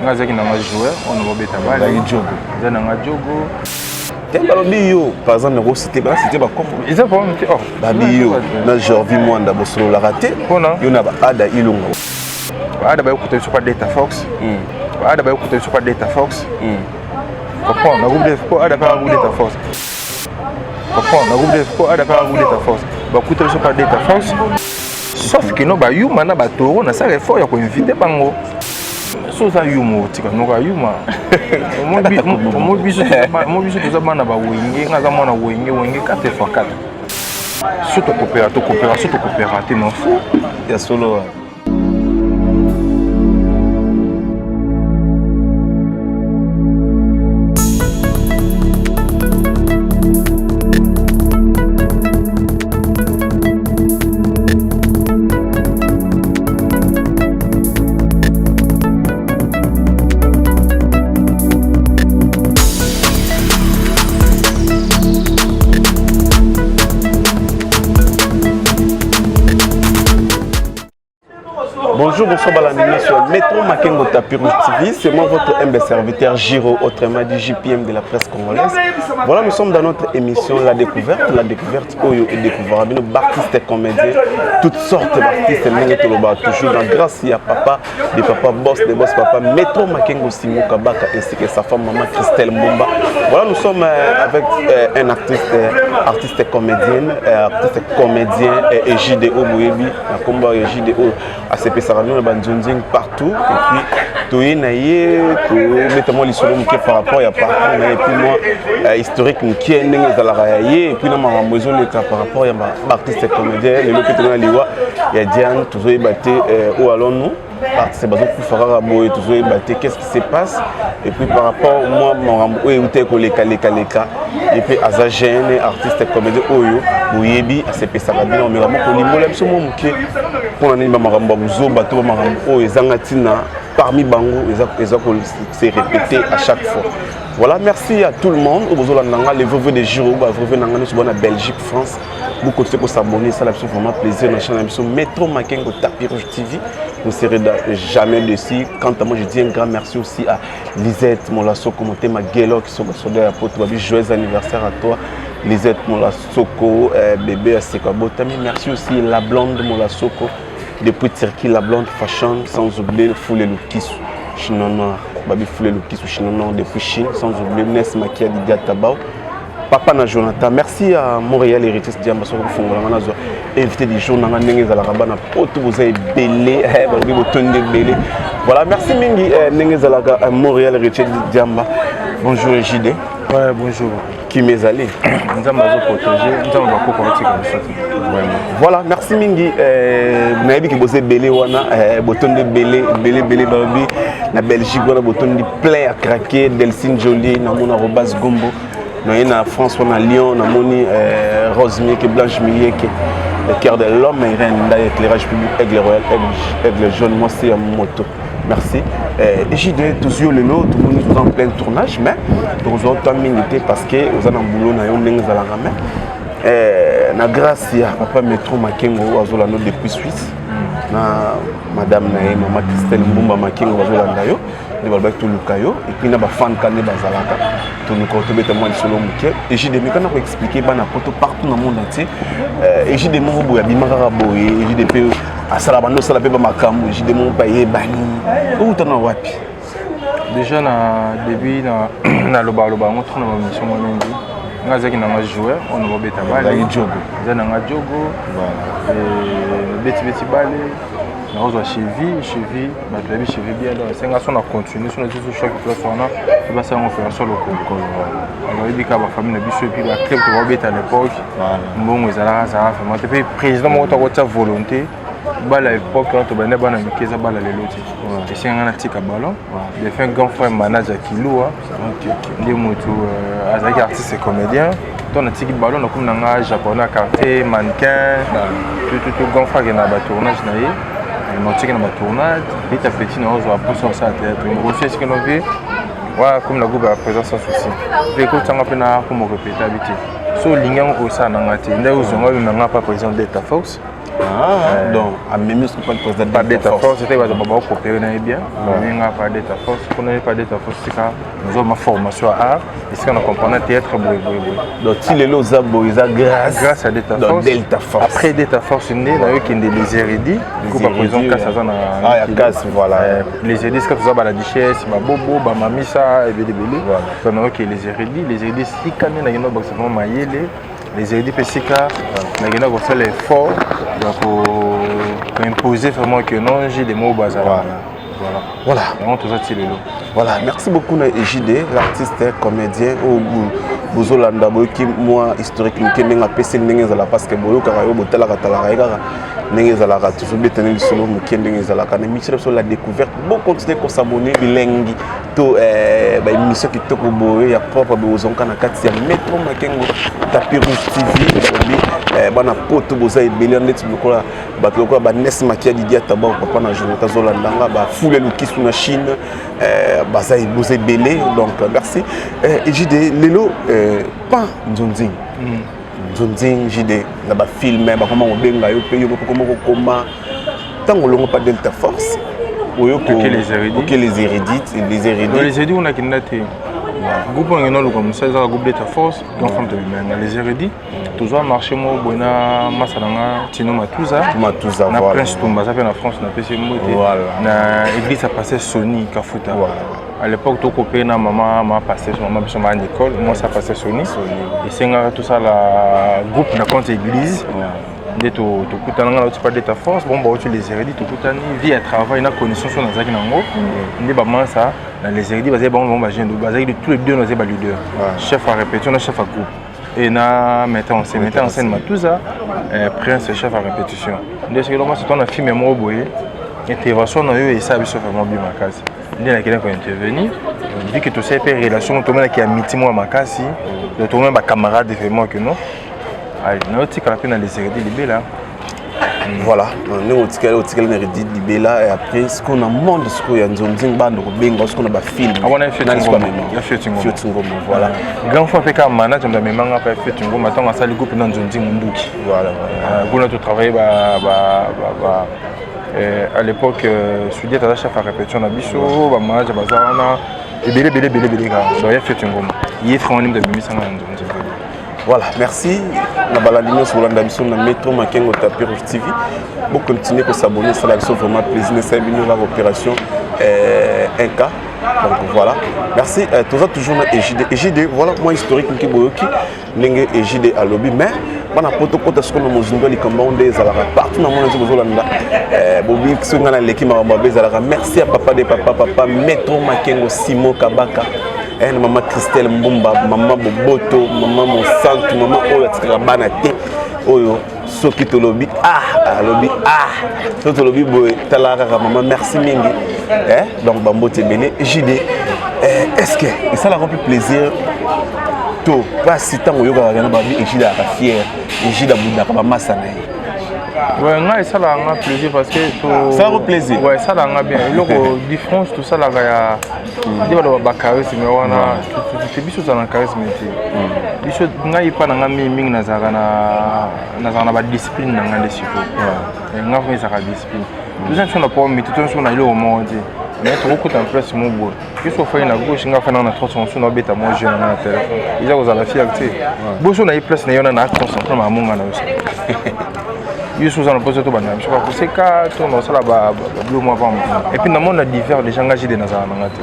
Nga azalaki nanga joueur oyo nabobeta bale. Jogo. Eza nanga jogo. Te balobi yo par exemple nakosite basite bakombo. Eza problème te. Oh. Babi yo na Jorvi Mwanda bosololaka te. Pona yo na ba Ada Ilunga. Ba Ada bayokuta biso pa Delta Fox. Ba Ada bayokuta biso pa Delta Fox. Comprends na groupe de po Ada pa groupe Delta Fox. Comprends na groupe de po Ada pa groupe Delta Fox. Bakuta biso pa Delta Fox. Sauf que no ba yuma na ba taureau na sala effort ya ko inviter bango. So oza yuma otika noka yuma. Omoi biso toza bana ba wenge, nga aza mwana wenge, wenge 4 x 4. So tokopera tokopera so tokopera te m'en fous. Ya solo. Bonjour, bonsoir balandi sur Métro Makengo Tapis Rouge TV. C'est moi votre humble serviteur Giro, autrement dit JPM de la presse congolaise. Voilà, nous sommes dans notre émission La Découverte. La Découverte, Oyo et découvert artistes et comédiens, toutes sortes d'artistes, ndenge toloba toujours dans grâce ya papa, de papa boss, de boss papa Métro Makengo Simo Kabaka ainsi que sa femme maman Christelle Mbomba. Voilà, nous sommes avec un artiste, artiste comédienne, artiste comédien et JDO Boyebi, na kombo ya JDO asepesaka bino na banzonzing partout et puis toye na ye tobeta mwa lisolo moke par rapport ya parcours na ye et puis mwa historique moke ndenge ezalaka ya ye et puis na makambo ezoleka par rapport ya baartiste comédien lelo mpe toza na liwa ya Diane tozoyeba te où allons-nous artiste bazokufa kaka boye tozoyeba te qu'est-ce qui se passe et puis par rapport mwa makambo oyo euta kolekalekaleka ye mpe aza jeune artiste comédien oyo boyebi asepesaka bino omeka moko limbola biso mwa moke mpona nini bamakambo ya bozoba to bamakambo oyo ezanga ntina parmi bango eza se répéter à chaque fois. Voilà, merci à tout le monde. Oyo bozolanda nga, les vrais de Giro, ba vrais nanga nyonso na Belgique, France. Vous continuez à s'abonner, ça fait vraiment plaisir. Na chaîne biso Métro Makengo Tapis Rouge TV. Vous serez jamais déçus. Quant à moi, je dis un grand merci aussi à Lisette Molasoko, Motema Gelo qui sont à Poto. Joyeux anniversaire à toi. Lisette Molasoko, bébé à Sekabotami. Merci aussi la blonde Molasoko depuis Turquie, la blonde fashion, sans oublier Foulé Lukisu, Chinois noir. Babi Foulé Lukisu, Chinois noir depuis Chine, sans oublier Nes Makia Didia Tabao. Papa na Jonathan, merci à Montréal Héritier Diamba soko fongola nga nazwa invité du jour nanga ndenge ezalaka bana poto boza ebele balobi botondi ebele. Voilà, merci mingi ndenge ezalaka Montréal Héritier Diamba. Bonjour JD. Ouais, bonjour. Qui mes allés? Nzambe azo protéger, Nzambe bakoko atika biso te. Vraiment. Voilà, merci mingi nayebi ke boza ebele wana botondi ebele ebele ebele balobi na Belgique wana botondi plein à craquer Delcine Jolie namona Robas Gombo naye na France wana Lyon namoni Rose Mieke Blanche Mieke le cœur de l'homme Irène Ndaye éclairage public Aigle Royal Aigle, Aigle jaune moi c'est moto. Merci. JD tozwi yo lelo tomoni toza en plein tournage mais tokozwa temps mingi te parce que oza na boulot na yo ndenge ezalaka mais na grâce ya papa Metro Makengo azolanda depuis Suisse na madame na ye mama Christelle Mbumba Makengo bazolanda yo nde balobaki toluka yo et puis na bafan ka nde bazalaka toluka tobeta mwa lisolo moke JD meka na koexpliquer bana poto partout na monde entier JD moko boye abima kaka boye JD mpe asala bando osala mpe bamakambo JD moko mpe ayebani outa na wapi? Déjà na début na nalobaloba yango trop na bamission mwa mingi nga azalaki nanga joueur oyo nabobeta bale jogo eza nanga jogo betibeti bale nakozwa cheville cheville bato bayebi cheville bien donc esenga so na continue so nazi so chaque place wana mpe basala yango opération lokolo bayebi kaka bafamille na biso et puis baclub tobabeta à l'époque mbongo ezalaka zalaka vraiment te mpe président moko takotia volonté bala époque wana tobanda bana mike eza bala lelo te esenga natika ballon défunt grand frère manager Kilua nde motu azalaki artiste et comédien to natiki ballon nakomi na nga japonais quartier mannequin tout grand frère akende na batournage na ye natiki na batournage petit à petit naozwa mposa kosala théâtre mokosi esika novi wana komi na groupe ya présence sans souci mpe ekotanga mpe na komo répéta bi te so olingi yango kosala na nga te nde ozonga oyo na nga pa président Delta Fox. Ah, donc amemi soki pas le président. Pas Delta Force te, baza bacoopérer na ye bien. Amemi nga pa Delta Force mpona ye pa Delta Force sika nazwa ma formation ya art, esika na comprendre théâtre boye boye boye. Donc ti lelo oza boye, eza grâce Grâce à Delta Donc, Force. Delta Force. Après Delta Force nde nayokende Les Érudits, groupe ya président Kasi aza na Ah, ya Kasi, voilà. Les Érudits, sika toza bala duchesse, babobo, bamamisa ebele ebele. Voilà. Donc nayoke Les Érudits. Les Érudits sika nde nakenda kobakisa vraiment mayele. Les Érudits mpe sika nakenda kosala effort ya koimposer vraiment que non, JD mo bazala. Voilà. Voilà. Voilà. Yango toza ti lelo. Voilà, merci beaucoup na EJD, l'artiste comédien oyo bozolanda. Boyoki mwa historique moke ndenge apesi, ndenge ezala, parce que boyokaka yo, botalaka talaka ye kaka ndenge ezalaka. Tozobetana lisolo moke ndenge ezalaka na émission na biso La Découverte. Bocontinue kos'abonner, bilengi to baémission kitoko boye ya propre bozonka na kati ya Metro Makengo Tapis Rouge TV. Balobi bana poto boza ebele ndeti lokola bato lokola banes Makia, Didia Tabako, papa na Jonathan azolandanga, bafule lukisu na Chine, baza boza ebele. Donc merci JD. Lelo pan nzonzing nzonzing, JD na bafilm bakoma kobenga yo mpe yo moko koma kokoma. Ntango olongo pa Delta Force oyo Ok, Les Érudits. Ok, Les Érudits, Les Érudits. Donc Les Érudits unakenda te, groupe oyo ngenda oluka mosala ezaka groupe Delta Force. Grand femme tobimanga Les Érudits, tozwa marché moko boye na masa na nga Tino Matuza. Matuza. Na Voilà. Prince Tumba aza mpe na France, napesi ye mbote. Voilà. Na église ya pasteur Soni Kafuta. Voilà. À l'époque tokopeye na mama pasteur, mama biso, mama Nicole, mwasi ya pasteur Soni. Esengaka tosala groupe na compte église nde tokutana. Nga nauti pa Delta Force, bon, bauti Les Érudits, tokutani vie ya travail na connaissance oyo nazalaki nango nde bamansa na Les Érudits bazali bango bajeune, bazalaki tous les deux, nazali baleader, chef à répétition na chef à groupe et na metteur en scène. Metteur en scène Matuza, Prince chef à répétition. Nde soki longo surtout na film moko boye, intervention na yo esala biso vraiment bien makasi. Nde nakende kointervenir, vu que tosali mpe relation, tomonaki amitié moko ya makasi, donc tokomona bacamarade vraiment que non, nayotikala mpe na Les Érudits libela. Voilà, ndenge otikali na Érudits libela. Et après sikoyo na monde sikoyo ya nzonzing, bando kobenga sikoyo na bafilm. Wana ya Fioti Ngoma, voilà. Grand fois mpe kaka manager moto amemanga mpe Fioti Ngoma ntango asali groupe na nzonzing Munduki. Kuna totravaille ba à l'époque Sudiet aza chef ya répétition na biso, bamanager baza wana ebele ebele ebele ebele kaka. Donc ya Fioti Ngoma, ye frère wani moto abimisanga na nzonzing. Voilà, merci na balandi nyonso kolanda biso na Metro Makengo Tapis Rouge TV. Bocontinue kos'abonner, esala biso vraiment plaisir. Nesali bino kaka opération 1K. Donc voilà, merci. Toza toujours na EJD. EJD, voilà moi historique moke boyoki ndenge EJD alobi. Mais bana po tokɔta sikoyo na mozindo ya likambo yango nde ezalaka partout na mona nzi bozolanda bobi soki ngai naleki makambo abe ezalaka. Merci ya papa de papa, papa Metro Makengo Simo Kabaka, na mama Christelle Mbumba, mama Boboto, mama Mosantu, mama oyo atikaka bana te, oyo soki tolobi ah, alobi ah, soki tolobi boye, tala kaka mama. Merci mingi. Donc bambote ebele. JD, est ce que esalaka mpe plaisir to mpasi ntango oyokaka kana babi Egide azalaka fier, Egide abundaka bamasa na ye? Ouais, ngai esalaka nga plaisir parce que to Esalaka plaisir? Ouais, esalaka nga bien. Eloko différence tosalaka ya nde baloba bacharisme wana te, biso ozala na charisme te. Biso, ngai epa na nga mingimingi nazalaka na badiscipline na ngai nde sikoyo nga vraiment ezalaka discipline. Toza biso na problème te, toza biso na eloko moko te, mais tokokota na place mo boye, biso ofai na gauche, nga afandaka na droite, mosusu naobeta mwa jeu na nga na telefone, eza kozala fier te. Boso na ye place na ye wana na concentre mamonga na yo. Yo so oza na mposa tobanda biso bakoseka to na kosala babilo mwa pamba. Et puis namona na divers déjà nga JD nazala nanga te.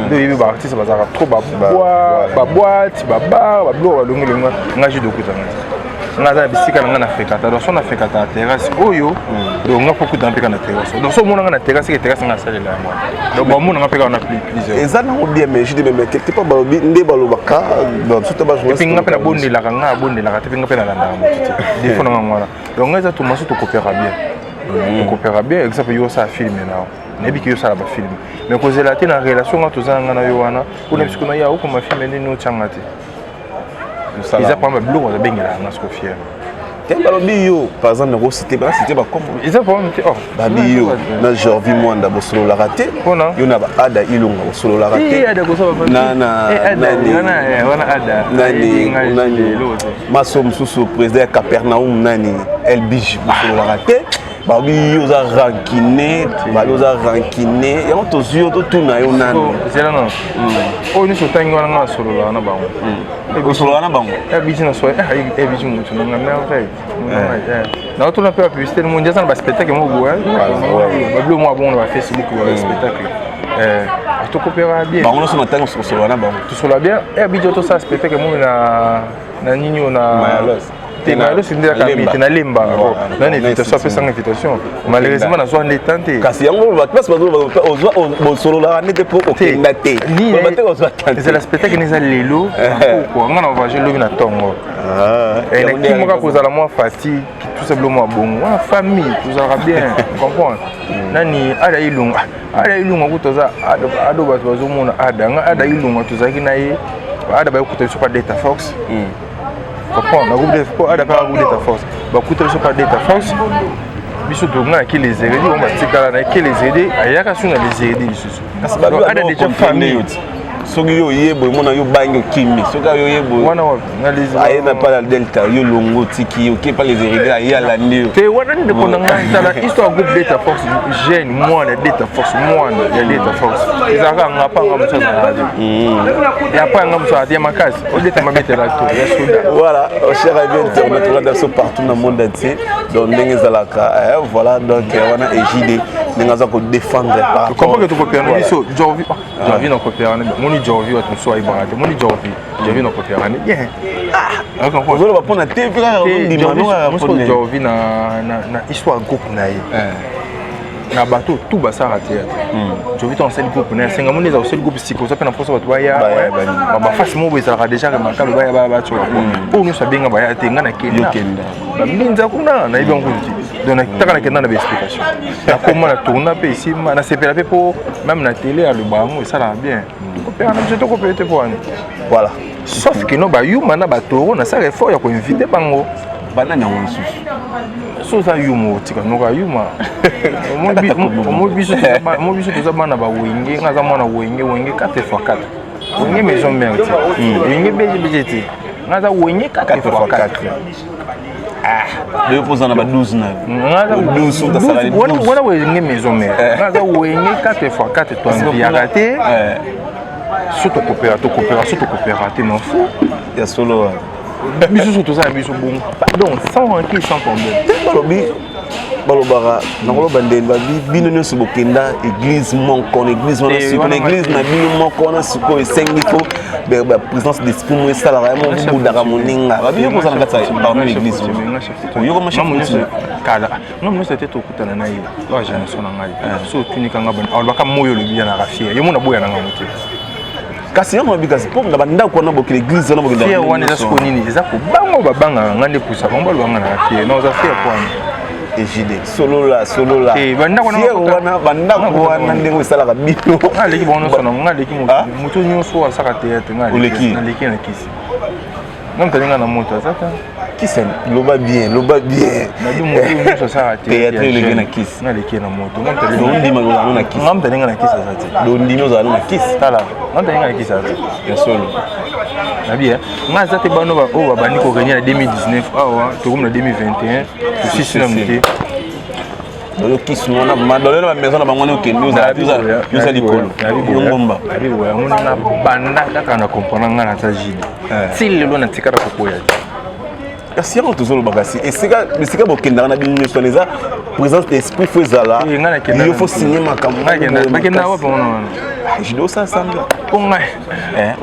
Nde oyebi baartiste bazalaka trop baboite, babar, babiloko balongi-longi. Nga JD okutanga te, nga aza na bisika na nga na fréquenta. Donc so na fréquenta na terrasse oyo, donc nga fo kutanga mpe kaka na terrasse. Donc so omona nga na terrasse, ke terrasse nga asalela yango wana. Donc bamona nga mpe kaka na plusieurs. Eza nango bien, mais JD, mais quelque part balobi nde balobaka surtout. Et puis nga mpe nabondelaka, nga abondelaka te mpe nga mpe nalandaka motu te, défaut na nga wana. Donc nga eza tomaso tokopera bien, tokopera bien. Exemple, yo osala film na yo, nayebi ke yo osala bafilm, mais kozela te na relation nga toza nga na yo wana mpona biso kuna ya okoma film nini otianga te. Eza pamba biloko bazabengelaka nga siko fier. Te, balobi yo, par exemple, nakociter, baciter bakombo. Eza problème te, oh. Babi yo na Jorvi Mwanda bosololaka te. Mpona? Yo na baada Ilunga bosololaka Eh, te. Ada kosala Na- na- Eh, Ada, nani? wana wana Ada Nani? Ayebi ngai Nani? lelo te. Maso mosusu, président ya Capernaum, nani, Elbige, bosololaka te. Babi yo oza rancune, babi oza rancune. Yango tozwi yo, totuna yo nani. So, zela nano, oyo nyonso otangi wana, nga nasololaka na bango. Osololaka na bango? Ebiji na soirée, ebiji motu nanga merveille naotuna mpe bapublicité mondi aza na baspectacle moko boye, babilo moko abongo na bafacebook, baspectacle tokopera bien. Bango nyonso na ntango osolola na bango? Tosola bien. Ebiji tosala spectacle moko na nini oyo na Mayalos. Te, Mayalos nde Lemba. akambi te na Lemba. Voilà. Nani invitation, apesanga invitation, malheureusement nazwa nde tan te. Kasi yango bato basi bazozwa, bosololaka nde te mpo okenda te. Nini? Baloba te ozwa temps te. Ezala spectacle nde eza lelo pokwa, nga na voyage lobi na ntongo. Ah, yango nde Nakimaka kozala mwa fatigue, tout ça, bilo mwa bongo wana. Famille, tozalaka bien, comprendre. Nani, Ada Ilunga, Ada Ilunga kuta aza ado, bato bazomona Ada, nga Ada Ilunga tozalaki na ye. Ada bayokuta biso pa Delta Force, comprendre, na groupe de po Ada mpe groupe Delta Force, bakuta biso pa Delta Force. Biso to nga naki les Héredi, bango batikala na ke les Héredi, ayaka su na les Héredi lisusu. Kasi babi Donc, Ada déjà famille. yo ti soki yo oye boye, mona yo bangi, okimi. Soki yo oye boye, Wana wapi? Na les aye na pa la Delta, yo longo, otiki, oke pa les Héredi, aye alandi yo. Te, wana ndeko na ngai, tala histoire. Groupe Delta Force, jeune mwana Delta Force, mwana ya Delta Force ezalaka nga pa nga mosu azalaka te, ya pa nga mosu azalaka te ya makasi, odeta mabetela to ya soda. Voilà, cher ami internaute, on a partout dans le monde entier. Donc, ndenge ezalaka, voilà, donc wana EJD ndenge aza kodéfendre par rapport Comprends que tokopera na biso Jorvi, Jorvi na kopera na moni Jorvi, bato mosusu ayebaka te moni Jorvi, Jorvi na kopera na bien. Ozoloba mpona te mpe kaka ondima no kaka mpona Jorvi na histoire groupe na ye na bato tout basalaka théâtre. Jorvi to asali groupe na ye, asenga moni eza osali groupe sika, oza mpe na mposa bato baya bafasi moko boye, ezalaka déjà remarquable, baya baya batioka oyo nyonso abenga baya te. Nga nakenda. Yokenda. Babinza kuna, nayebi yango kutu te. Donc nataka nakenda na baexplication, nakoma na tourna mpe esimba, nasepela mpe mpo même na télé aloba yango, esalaka bien. Tokopera na biso, tokopela te mpo wani. Voilà. Sauf que no bayuma na batoro, nasala effort ya koinvite bango. Banani yango lisusu? So oza yuma, otika noka yuma. Omoi biso toza bana bawenge, nga aza mwana Wenge, Wenge 4 x 4, Wenge Maison Mère te, Wenge BGBG te, nga aza Wenge 4 x 4. Yo mpo oza na ba 12 na 12, otasala Wana Wenge Maison Mère, nga aza Wenge 4 x 4, toanviaka te. So tokopera, tokopera, so tokopera te, m'en fous. Ya solo. Biso toza na biso bongo, donc sans rancune, sans problème. Balobi, balobaka, nakoloba ndeni, babi bino nyonso bokenda église moko na église wana. Eh, Sikoyo na wana église na bino moko wana, sikoyo esengi fo présence d'esprit mo esalaka ya mo bobundaka moninga. Babi yo kozala na kati ya parmi l'église, oyokoma chef coutumier. Kala nga nyonso te, tokutana na ye oyo génération na ngai. So otunika nga bani, alobaka moyo, olobi ya naka fier ye, mona boya na ngango te. Kasi yo moyebi, kasi mpo na bandako wana bokende église wana, bokende. Fier wana eza sikoyo nini? Eza kobango, babangaka nga nde pusa bango, balobanga naka fier non, oza fier po wana. Ejide, solola, solola. Eh, bandako fier wana, bandako wana ndenge esalaka bino. Nga aleki bango nyonso na nga, aleki Ah? moto nyonso oyo asaka théâtre, nga Oleki? naleki na kisi, nga moto alinga na moto aza ta. Kisi, loba bien, loba bien. Nabi moto nyonso asaka. Théâtre, oleki na kisi. Nga aleki na moto, nga moto Ondima ozala na kisi? Nga moto alinga na kisi aza te. Ondimi ozala na kisi? Tala, nga moto alinga na kisi aza te. Ya solo. Nabi nga aza te. Bano oyo babandi korégner na 2019, awa tokomi na 2021, tosisi nanu te. Oyo kisi wana, madole na bamaison na bango wana, okende oza likolo, yo ngomba. Yango na banda kaka na comprendre, nga naza jide ti lelo, natikala kokoya te. Kasi yango tozoloba, kasi esika bokendaka na bino nyonso wana, eza présence d'esprit fo ezala. Eh, nga nakenda yo fo signe makambo. Bakenda wapi wana wana? Jide, osala semblant. Mpo ngai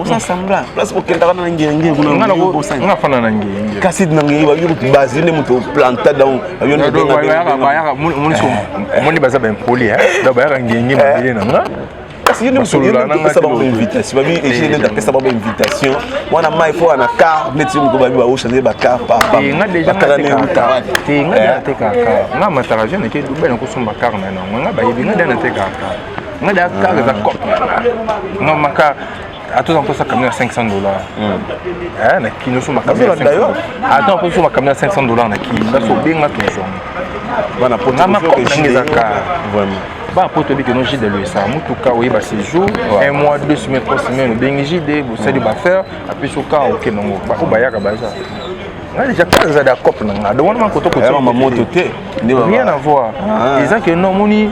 Osala semblant, place bokendaka na ngenge kuna. Nga nga fanda na ngenge. Kasi na ngenge babi kutu base nde moto oplanta, donc babi yo nde Bayaka moni, baza baimpoli, donc bayaka ngenge mabele na nga. Kasi yo nde moto Basolola na nga opesa bango te. Invitation, babi ejide nde apesa bango invitation wana, mai fo wana car neti yo moko, babi baochange bacar. Te, nga déjà Bakala ne uta wapi? Te, nga déjà natekaka car. Nga mataka avion, nake Dubai, nakosomba car na nango. Nga bayebi nga déjà natekaka car. Nga déjà car eza cope na nga. Nga maka Atoza mposa camion ya 500 $. Na Kino so makamio, ata mposa so makamio ya 500 $ na Kino, nga so obenga, tozwanga. Bana poto. Nga makope nange eza kar. Vraiment. Bana poto, oyebi keno JD loesa motuka, oyeba séjour, un mois, 2 semaines, 3 semaines, obengi JD, bosali baaffaire, apesi oka, okende yango. Oyo bayaka baza nga déjà kaka eza da cope na nga, donc wana makoto. Mamoto te. Rien à voir. Eza ke no omoni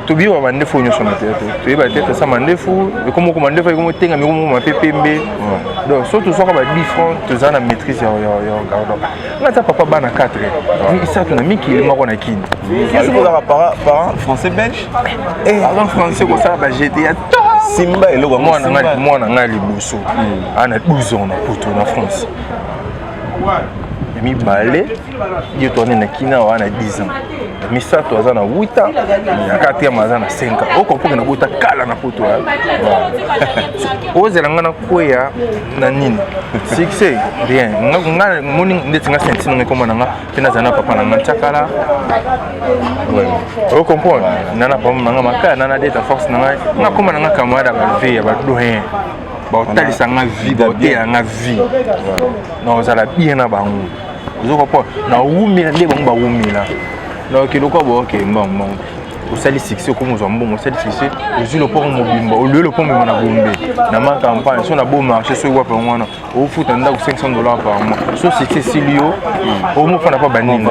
tobiyoka mandefu oyo nyonso na te, toyeba te, tosa mandefu ekomoko, mandefu ekomo tengami, ekomoko mape pembe. Donc so tozwaka ba 10 francs, toza na maîtrise ya gardon. Nga aza papa bana 4, misato na mikili, moko na Kini. Ozaka parent français, belge? Parent français, kosala bagete ya Simba eloko. Mwana ngai liboso ana 12 ans na poto, na France. Ya mibale ye toane na Kina, awa na 10 ans. Ya misato aza na 8 ans, ya quatrième aza na 5 ans. Okompoke na bota kala na poto. Ozela nga nakweya na nini? Succès, rien. Nga moni ndeti nga senti nanga ekoma na nga mpe nazala na papa na nga ntiakala, ocomprendre? Nga na papa na nga makaya nana deta force na ngai, nga koma na nga camarade ya bave ya badoyen, baotalisa nga vie, baoteya nga vie, na ozala bien na bango. Ozo comprendre? Nawumela nde bango bawumela na okende okwa bookee mbongo mbongo. Osali succès, okomi ozwa mbongo, osali succès, ozwi lopango mobimba, olue lopango mobimba na Gombe, na ma campagne, so na beau marché, soki wapi yango wana, ofuta ndako 500 $ par mois. So succès esili yo, okomofanda mpa baninga.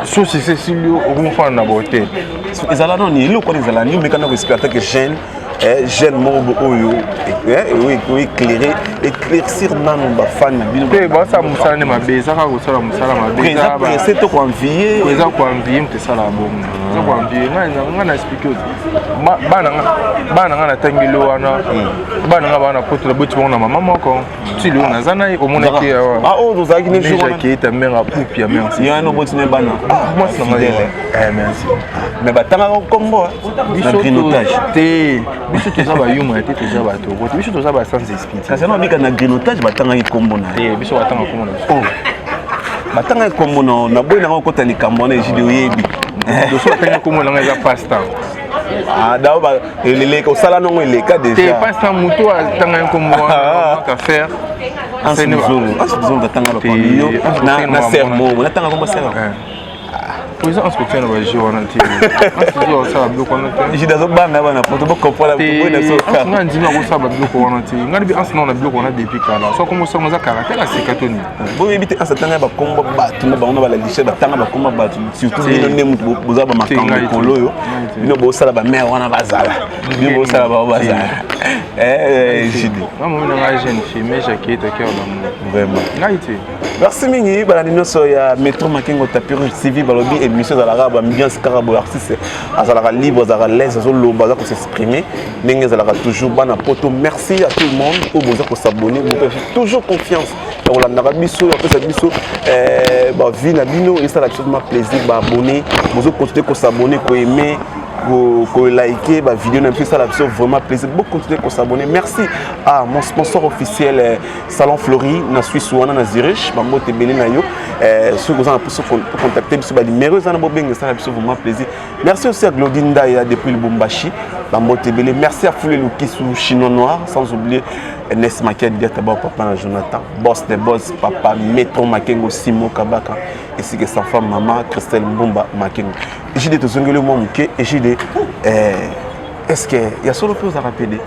So succès esili yo, okomofanda na bahotel. Ezala noni eloko wana ezala nini? Omeka na koexpliquer que jeune moko oyo oéclairer, éclaircir nanu bafan na bino. Te, basala mosala nde mabe, eza kaka kosala mosala mabe. Eza pressé to koenvie? Eza koenvie, moto esalaka bongo eza koenvie. Ngai na expliquer, bana nga natangeli wana, bana nga bana poto, naboti bango na mama moko, ti lelo naza na ye. Omonaki awa tozalaki ne jour mare apupi ya merci. Ye wana oboti ne bana? Mwasi na ngai, merci. Mais batangaka kombo na grignotage? Te, biso toza bayuma te, toza bato te, biso toza ba sans esprit. Kasi ano abika na grignotage, batangaki kombo na ye? Biso batanga kombo na biso. Batangaki kombo na naboyi nanga okota likambo wana, Ejide, oyebi. Doso batangaki kombo nanga eza passe-temps. Dao eleka, osala nango eleka déjà. Te, passe-temps, moto atangaki kombo wana affaire. Anse Muzongo atanga yo na sermo, natanga kombo sermo. Eza anse kotia na baje wana te, osala biloko wana te. Jide azobanga bana poto bocomprendre. Nga ndimi akosala babiloko wana te. Nga libi anse nao na biloko wana depuis kala, so kombo sango eza caractère aseka to nini. Boyebi te, anse atanga bakombo bato na bango na balalishe, batanga bakombo bato, surtout bino nde motu boza bamakambo likolo oyo. Bino bosala bamare wana bazala, bino bosala bao bazala, Jide. Nga momi na nga jeune fille, mais Jackie cœur d'amour. Vraiment. Ngai te. Merci mingi, balandi nyonso ya Métro Makengo Tapis Rouge TV. Balobi émission ezalaka baambiance kaka boye, artiste azalaka libre, azalaka l'aise, azoloba, aza kosexprimer ndenge ezalaka toujours. Bana poto, merci à tout le monde oyo boza kos'abonner, bopesi toujours confiance ya kolandaka biso, apesa biso bavie na bino, esala biso vraiment plaisir. Baabonné bozocontinue kos'abonner, koaimer, koliker bavideo na biso, esala biso vraiment plaisir. Bocontinue kos'abonner. Merci à mon sponsor officiel, Salon Flori na Suisse wana na Zurich. Bambote ebele na yo. Soki oza na mposa, contacte biso, banimero eza na, bobenga, esala biso vraiment plaisir. Merci aussi à Glodine Ndaya depuis Lubumbashi, bambote ebele. Merci à Foule Lukisu Chinois Noir, sans oublier Ernest Makia Diataba, papa na Jonathan, boss des boss, papa Metro Makengo, Simo Kabaka, ainsi que sa femme, maman Christelle Mbumba Makengo. Ejide, tozongeli mwa moke. Ejide, est ce que ya solo mpe ozalaka pede?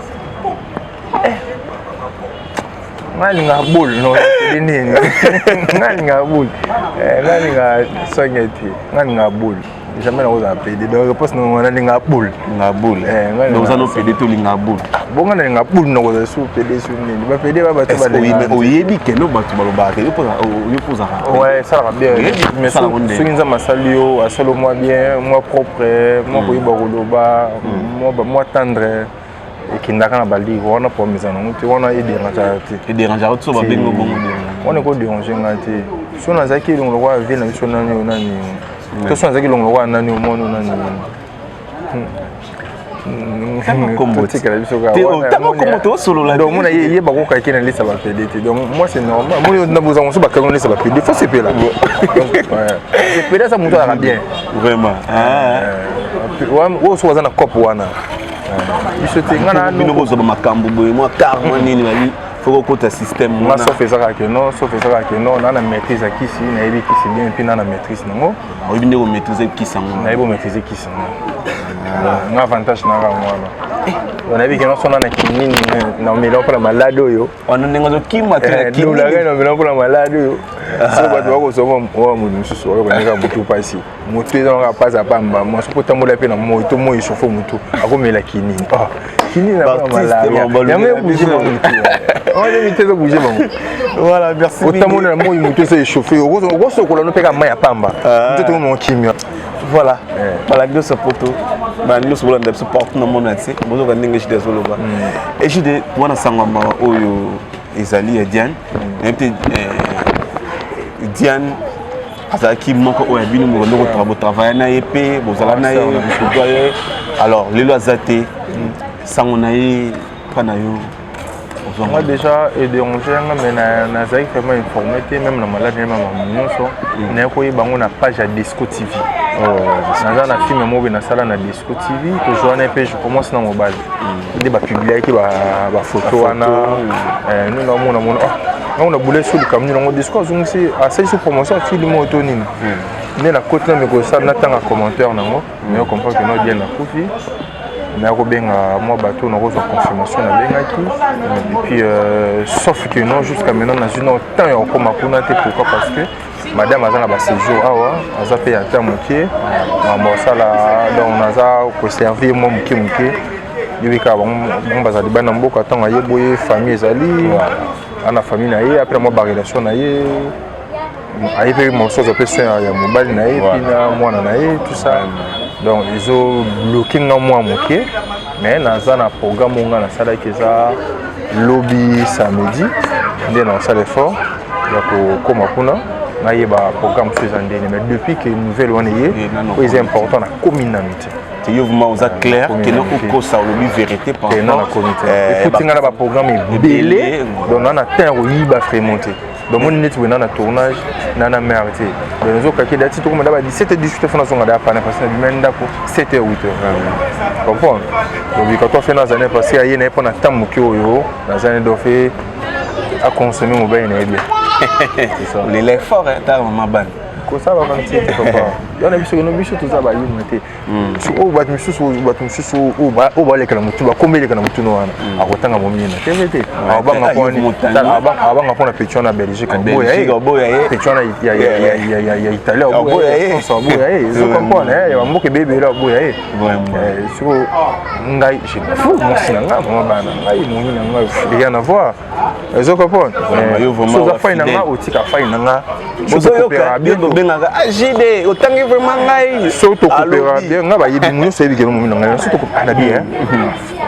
Nga alingaka boule no nini, nga alingaka boule, nga alingaka songe te, nga alingaka boule, jamais nakozala pede. Donc réponse nango, nalingaka boule. Nga boule. Donc oza no pede te, olingaka boule? Bonga nalingaka boule, nakozala su pede su nini? Bapede ba bato. Oyebi keno bato balobaka yo mpo ozalaka. Ouais, esalaka bien, mais soki Nzambe asali yo, asali yo mwa bien, mwa propre, mwa koyeba koloba, mwa tendre, ekendaka na balivre wana, problème eza nango te. Wana edérangeaka te. Edérangeaka te so babengi bongo? Wana ekodérange ngai te. So nazalaki elongo lokola vie na biso nani oyo nani, to so nazalaki elongo lokola nani omoni nani, totikala biso. Kaka omona ye bakokaki na lisa bapede te. Donc moi, c'est normal. Moni na bozango so bakangi lisa bapede, faut sepela. Pede aza moto azalaka bien. Vraiment. Oyo soki aza na cope wana. Biso te, nga na bino bozwa bamakambo boye, mwa car, mwa nini, babi faut kokota système. Nga, sauf ezaka ke non, sauf ezaka ke non, na maîtrise ya kisi, nayebi kisi bien, et puis na maîtrise nango. Oyebi ndenge omaîtrise kisi yango? Nayebi omaîtrise kisi nango. Nga avantage nanga yango wana. Nayebi ke nyonso na kinini na omela mpona malade oyo. Wana ndenge ozokima te. Dolaka na omela mpona malade oyo. So bato bakosoma oyo, moto mosusu bakokoneka motu mpasi, motu eza kaka mpasi apamba mwasi mpo otambola mpe na moi to moi esofo, motu akomela kinini. Kinini na malaria, yango ebouge bango motu wana, mite ezobouge bango. Voilà, merci. Otambola na moi, motu eza échauffe, okosokola no mpe ka mai ya pamba, motu tokomona kimia. Voilà, balandi nyonso poto, balandi nyonso bolanda biso partout na monde entier, bozoka ndenge Ejide azoloba. Ejide, wana sango mawa oyo ezali ya Diane. Nayebi te, Diane azalaki moko oyo ya bino ndoko botravaille na ye mpe bozala na ye bokotoye. Alors lelo aza te, sango na ye mpa na yo? Nga déjà edérange nga, mais nazalaki vraiment informé te, même na malade na makambo nyonso. Naye koyeba yango na page ya Disco TV. Naza na film moko nasala na Disco TV, tozwa wana mpe je commence na mobali nde bapubliaki bafoto wana. Nde naomona mona ngango na bule so likambo nini yango Disco azongisi, asalisi promotion ya film oyo to nini. Nde nakoti na mikolo sala, natanga commentaire nango, nayo comprendre ke no, Diane akufi. Naya kobenga mwa bato, nakozwa confirmation, nabengaki et puis sauf que non, jusqu'à maintenant nazwi no temps ya kokóma kuna te. Pourquoi? Parce que madame aza na baséjour awa, aza mpe ya temps moke, makambo asala, donc naza koservir mwa moke moke. Yobi kaka bango bazali bana mboka, ntango aye boye, famille ezali ana famille na ye, après mwa barelation na ye, aye mpe mosusu azwa mpe soin ya mobali na ye, puis na mwana na ye, tout ça. Donc ezobloke nga mwa moke, mais naza na programme oyo nga nasalaki, eza lobi samedi nde na osala effort ya kokóma kuna, nayeba programme mosusu eza ndeni. Mais depuis que nouvelle wana eye, oyo eza important, nakomi nanu te. Te, yo vraiment oza clair kende okosa, olobi vérité. Par rapport nakomi te, ekuti nga na baprogramme ebele, donc na na temps ya koyiba vraiment te. Donc moni neti boye na na tournage na mare te, donc nazokaki dati tokoma da ba 17 18, fo nazonga da pana, parce que nabima ndako 7 heures, 8 heures, comprendre. Donc bikato afe nazali parce que aye na ye mpo na temps moke oyo nazali, donc fe aconsommer mobali na ye bien. Lela effort tala mama bana. Kosala baka te, papa. Yana biso keno, biso toza bayuma te. Oyo bato misusu, bato misusu oyo balekela motu, bakombi eleka na motuna wana, akotanga momie na tv te, abanga mpona petit wana Belgique, aboya ye. Petit wana ya Italie, aboya ye. France, aboya ye. Ezo comprendre, ya bamboka ebebele, aboya ye. Siko ngai, je m'en fous, mwasi na ngai, mama bana na ngai, momi na ngai, rien à voir. Ezo comprendre, oza fai na nga, otika fai na nga. Bozoyoka bien, bobengaka Agide, otangi vraiment ngai. So tokopera bien, nga bayebi nyonso, yebi kelo momi na ngai. So tokopera bien,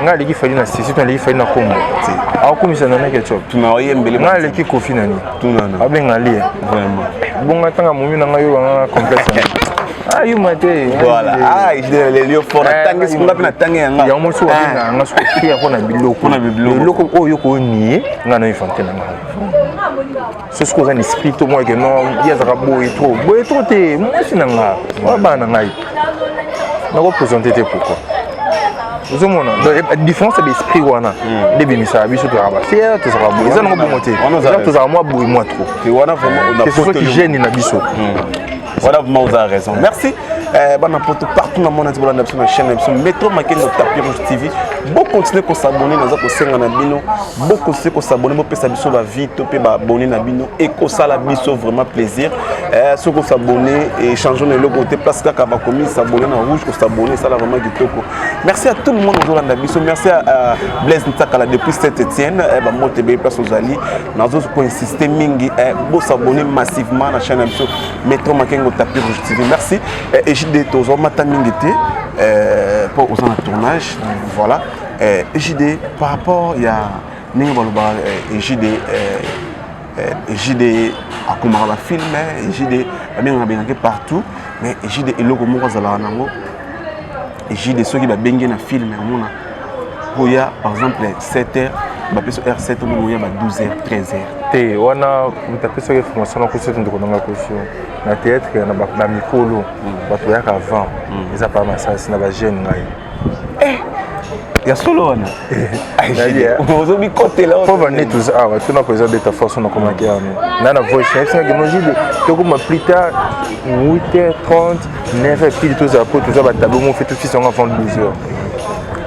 nga aleki Fally na sisi to aleki Fally na kombo, akokomisa na ketchup. Tunaoyembele. Nga aleki Kofi nani? Tunana. Abenga lie. Vraiment. Bonga ntanga momi na ngai, oyo banga complexe ayuma te. Voilà, ah, lelio fort, natangi nga mpe, natangi yanga. Yango mosu babengaka nga soki fier mpona biloko. Mpona biloko. Biloko oyo konie, nga na infante na ngai. So soki oza na esprit to moi ke non, ye azalaka boye trop, boye trop te. Mwasi na nga, oyo bana na ngai, nakoprésente te. Pourquoi? Ozomona différence ya baesprit wana nde ebimisaka biso. Tozalaka bafier, tozalaka boye, eza nango bongo te. Tozalaka mwa boye, mwa trop. Wana vraiment que ce soit gêne na biso. Voilà, vraiment vous avez raison. Merci. Bana poto partout dans le monde, bolanda biso na chaîne na biso Metro Makendo Tapis Rouge TV. Bo continuer ko s'abonner, naza ko senga na bino. Bo continuer ko s'abonner, bo pesa biso ba vie to pe ba abonner na bino et ko sala biso vraiment plaisir. Soki ko s'abonner et changer le côté place kaka ba komi s'abonner na rouge, ko s'abonner ça la vraiment kitoko. Merci à tout le monde ozolanda biso. Merci à Blaise Ntsakala depuis Saint-Étienne, ba mote be place ozali. Nazo ko insister mingi, bo s'abonner massivement na chaîne na biso Metro Makengo Tapis Rouge TV. Merci. EJD, tozomata mingi te mpo oza na tournage. Voilà, EJD, par rapport ya ndenge balobaka, EJD, EJD akomaka bafilm, EJD babengaka bengaki partout, mais EJD eloko moko azalaka nango, EJD soki babengi na film, omona oya par exemple 7 heures, bapesi heure 7, omona oya ba 12 heures, 13 heures. Te, wana moto apesaki information na kosi ete ndeko nanga kosi yo na théâtre na mikolo, bato bayaka avant, eza pa masasi na bajeune. Ngai Ya solo wana ozobikotela. Po bande toza awa, tuna président Beta Force, nakomaki awa na voice nayebisingaki no Jide, tokoma plus tard 8h30, 9h pile tozala, po toza batableau mo fe tofisa yango avant 12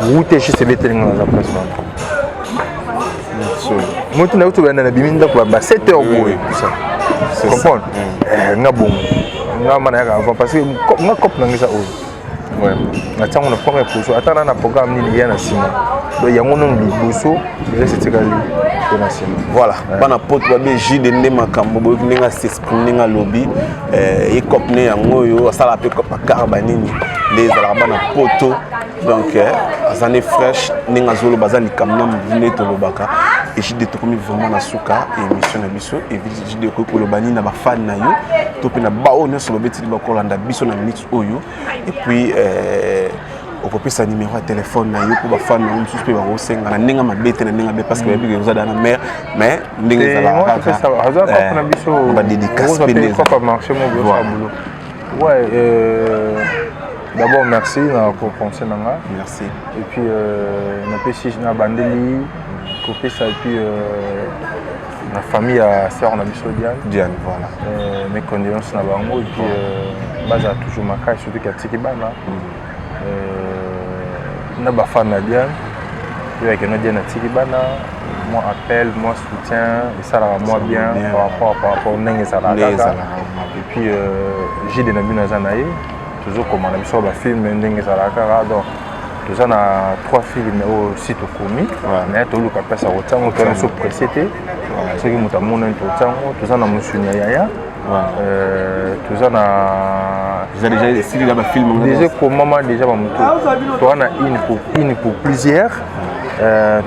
h 8h juste ebetelinga naza place wana. Moto nayo tobanda na bimi ndako ba 7 h boye, tout ça, comprendre nga bongo nga ma nayaka avant, parce que nga cope nanga eza oyo natiango na première position. Ata na programme nini eya na nsima, donc yango nano liboso, reste etikali mpe na nsima. Voilà, bana poto babe Jide nde makambo. Boyoki ndenge as'exprime, ndenge alobi ye cope ne yango oyo asalaka mpe cope akar banini nde ezalaka bana poto. Donc aza ne fraîche ndenge azoloba, aza likambo na mobu nde tolobaka. Ejide, tokomi vraiment na suka émission na biso. Ejide, okoki koloba nini na bafans na yo to mpe na baoyo nyonso babetili bakolanda biso na minute oyo? Et puis okopesa numéro ya telefone na yo mpo bafans na yo mosusu mpe bakosenga na ndenge mabe te, na ndenge mabe, parce que bayebi oza dana mare, mais ndenge ezalaka kaka badédicace mpe nde marché mo. Ouais, d'abord merci na kopense na nga. Merci. Et puis napesi na bandeli kopesa, et puis na famille ya sœur na biso Diane. Diane, voilà. Mes condoléances na bango, et puis bazala toujours makasi, surtout katiki bana na bafans na Diane oyo akenda. Diane atiki bana, mwa appel, mwa soutien esalaka mwa bien par rapport ndenge ezalaka kaka. Et puis Jide na bino aza na ye, tozokoma na biso bafilm ndenge ezalaka kaka. Donc toza na trois films oyo si tokomi, mais toluka place ya kotiango, toza biso pressé te. Soki moto amonani, totiango. Toza na Mosuni ya Yaya, toza na déjà esili na bafilm. Déjà ekomama déjà bamoto. Toza na une pour plusieurs,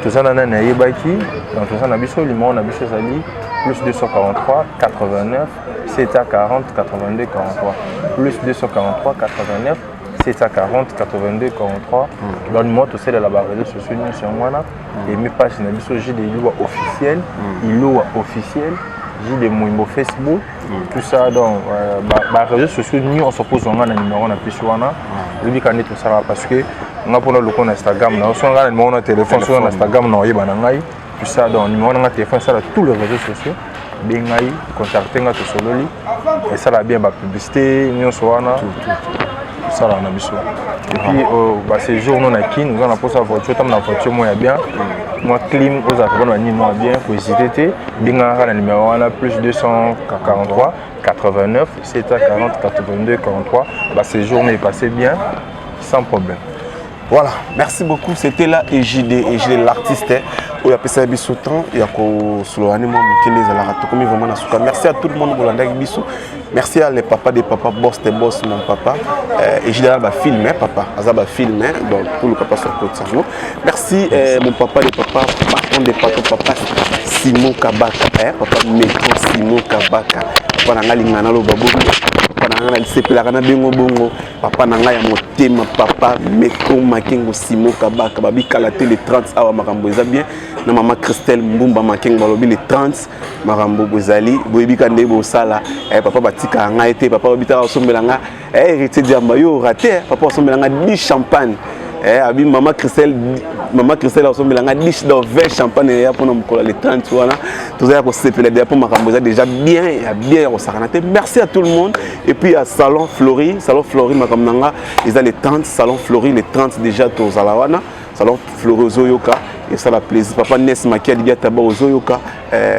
toza na nani ayebaki. Donc toza na biso, numéro na biso ezali plus 243 89 740 82 43, plus 243 89 740 82 43. Donc numéro tosalela baréseaux sociaux nyonso yango wana. Emi page na biso Jide Iluwa officiel, Iluwa officiel, Jide Mwimbo Facebook, tout ça. Donc baréseaux sociaux nyonso kozwanga na numéro na biso wana. Oyebika nde tosalaka, parce que nga mpona loko na Instagram na so nga na numéro na téléphone, so na Instagram na oyeba na ngai, tout ça. Donc numéro na nga téléphone esala tous les réseaux sociaux. Bengai, contacte nga, tosololi, esala bien. Bapublicité nyonso wana tosalaka na biso. Et puis baséjour no na Kine, oza na mposa voiture, otamba na voiture moko ya bien, mwa clim, ozalaka mpona banini moko ya bien, kohésite te, bengaka kaka na numéro wana, plus 243 89 740 82 43. Baséjour no epasse bien, sans problème. Voilà, merci beaucoup. C'était là EJD, EJD l'artiste. Oyo apesa biso temps ya kosolola ne mwa moke nde ezalaka. Tokomi vraiment na suka. Merci à tout le monde bolandaki biso. Merci à les papas des papas, boss des boss, mon papa EJD aza bafilm, papa aza bafilm, donc pour le papa sur côte sango. Merci mon papa des papas, patron des patrons, papa Simon Kabaka, papa Métro Simon Kabaka, papa na nga lingana naloba bongo, papa na nga nalisepelaka na bengo bongo, papa na ngai ya motema, papa Metro Makengo Simon Kabaka. Babikala te, le 30 awa makambo eza bien na mama Christelle Mbumba Makengo. Balobi le 30 makambo ezali, boyebika nde bosala. Papa batikaka ngai te, papa babitaka osombela nga Héritier Diamba yo rate, papa osombela nga 10 champagne. Abi mama Christelle, mama Christelle asombela nga 10, donc 20 champagne eya mpona mokolo le 30 wana. Toza ya kosepela deya mpo makambo eza déjà bien, ya bien, ya kosakana te. Merci à tout le monde. Et puis à Salon Flori, Salon Flori, makambo na nga eza le 30, Salon Flori le 30 déjà tozala wana. Salon Flori ozoyoka, esala plaisir. Papa Nes Makia Lidia Taba ozoyoka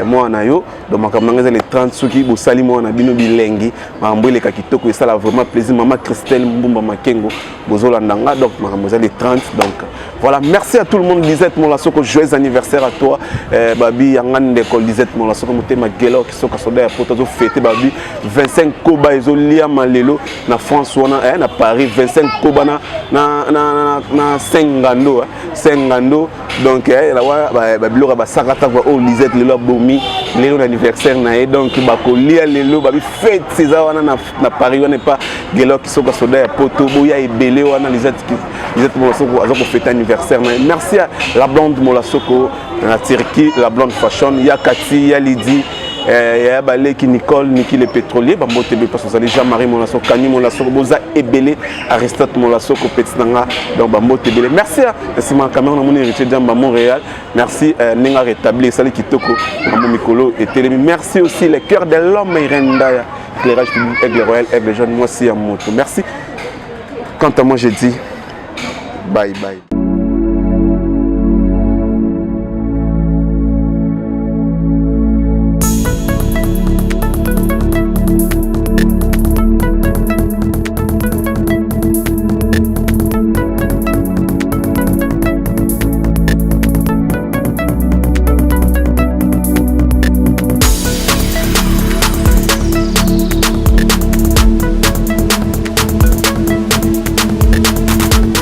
mwana na yo. Donc makambo na nga eza le 30. Soki bosali mwana na bino bilengi, makambo eleka kitoko, esala vraiment plaisir. Mama Christelle Mbumba Makengo bozolanda nga, donc makambo eza le 30. Donc voilà, merci à tout le monde. Lisette Molasoko, joyeux anniversaire à toi. Babi yanga ndeko Lisette Molasoko, motema gelo kisoka soda ya poto, azofete babi 25 koba ezoliama lelo na France wana, na Paris, 25 koba na 5 ngando, 5 ngando. Donc babiloko ya basakata oyo Lisette lelo abomi lelo na anniversaire na ye. Donc bakolia lelo, babi fête eza wana na Paris wana epa gelo kisoka soda ya poto. Boya ebele wana, Lisette Molasoko aza kofete anniversaire na ye. Merci à la blonde Molasoko na Turquie, la blonde fashion, ya Kati, ya Lidi. Yaya baleki Nicole, Niki le pétrolier, bambote ebele place ozali. Jean-Marie Molasoko, Kani Molasoko, boza ebele. Aristote Molasoko, petit na nga, donc bambote ebele. Merci na nsima ya caméra namoni Héritier Diamba Montréal. Merci ndenge arétabli, esali kitoko, mambo mikolo etelemi. Merci aussi le cœur de l'homme, Irène Ndaya, éclairage public, Aigle Royal, Aigle Jaune, mwasi ya moto. Merci. Quant à moi, je dis bye bye.